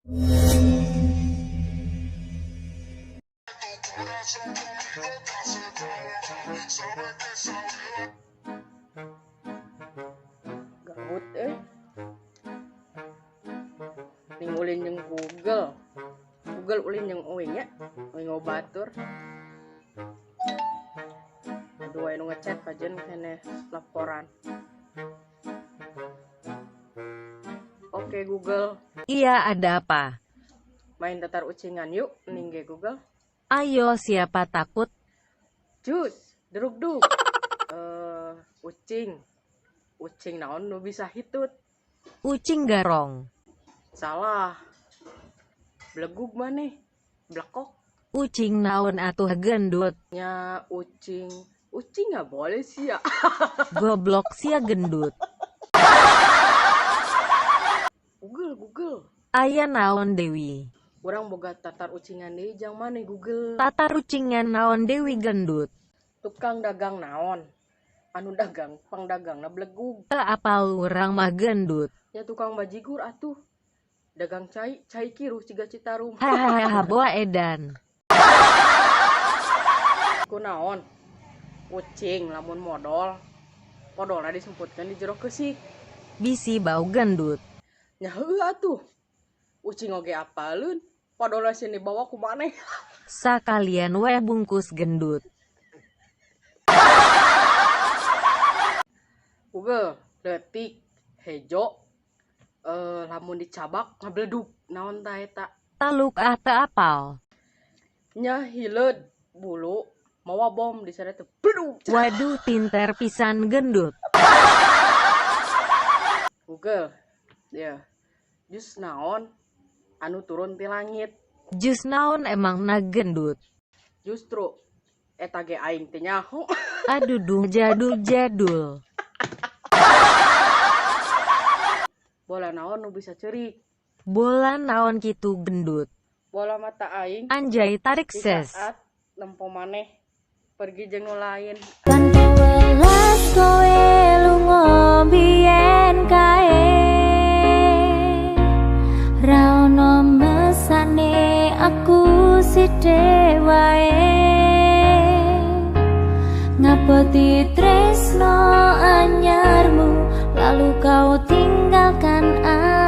Gabut eh. Ning ulin jeung Google. Google ulin jeung uing nya, uing batur. Aduh, aya nu ngechat kajen keneh laporan. Oke Google. Iya, ada apa? Main tatar ucingan yuk, ning ge Google. Ayo, siapa takut? Jus, deruk duk. Ucing. Ucing naon nu bisa hitut? Ucing garong. Salah. Belegug maneh. Blekok. Ucing naon atuh gendut? Nya ucing. Ucing nggak boleh sih ya. Goblok sia gendut. Google, Google. Aya naon Dewi? Urang boga tatar ucingan deui jang maneh Google. Tatar ucingan naon Dewi gendut? Tukang dagang naon? Anu dagang, pangdagangna belegug. Teu apal urang mah gendut. Nya tukang bajigur atuh. Dagang cai, cai kiruh ciga Citarum. Hahaha boa edan. Kunaon? Ucing lamun modol. Podolna disemputkeun di jero keusik. Bisi bau gendut. Nya heueuh atuh. Ucing oge apaleun. Podolna sieun dibawa ku maneh. Sakalian weh bungkus gendut. Google, leutik, hejo, lamun dicabak ngabeledug naon tah eta? Taluk ah teu apal. Nya hileud bulu mawa bom diseret teh bledug. Waduh pinter pisan gendut. Google, ya. Jus naon anu turun ti langit? Jus naon emangna gendut? Justru eta ge aing teh nyaho. Aduh duh jadul jadul. Bola naon nu bisa ceurik? Bola naon kitu gendut? Bola mata aing. Anjay tarik Di ses. saat nempo maneh pergi jeung nu lain. Tanpa welas kowe lunga biyen kae. Ra ono mesane aku sithik wae. Ngapoti tresno anyarmu lalu kau tinggalkan aku.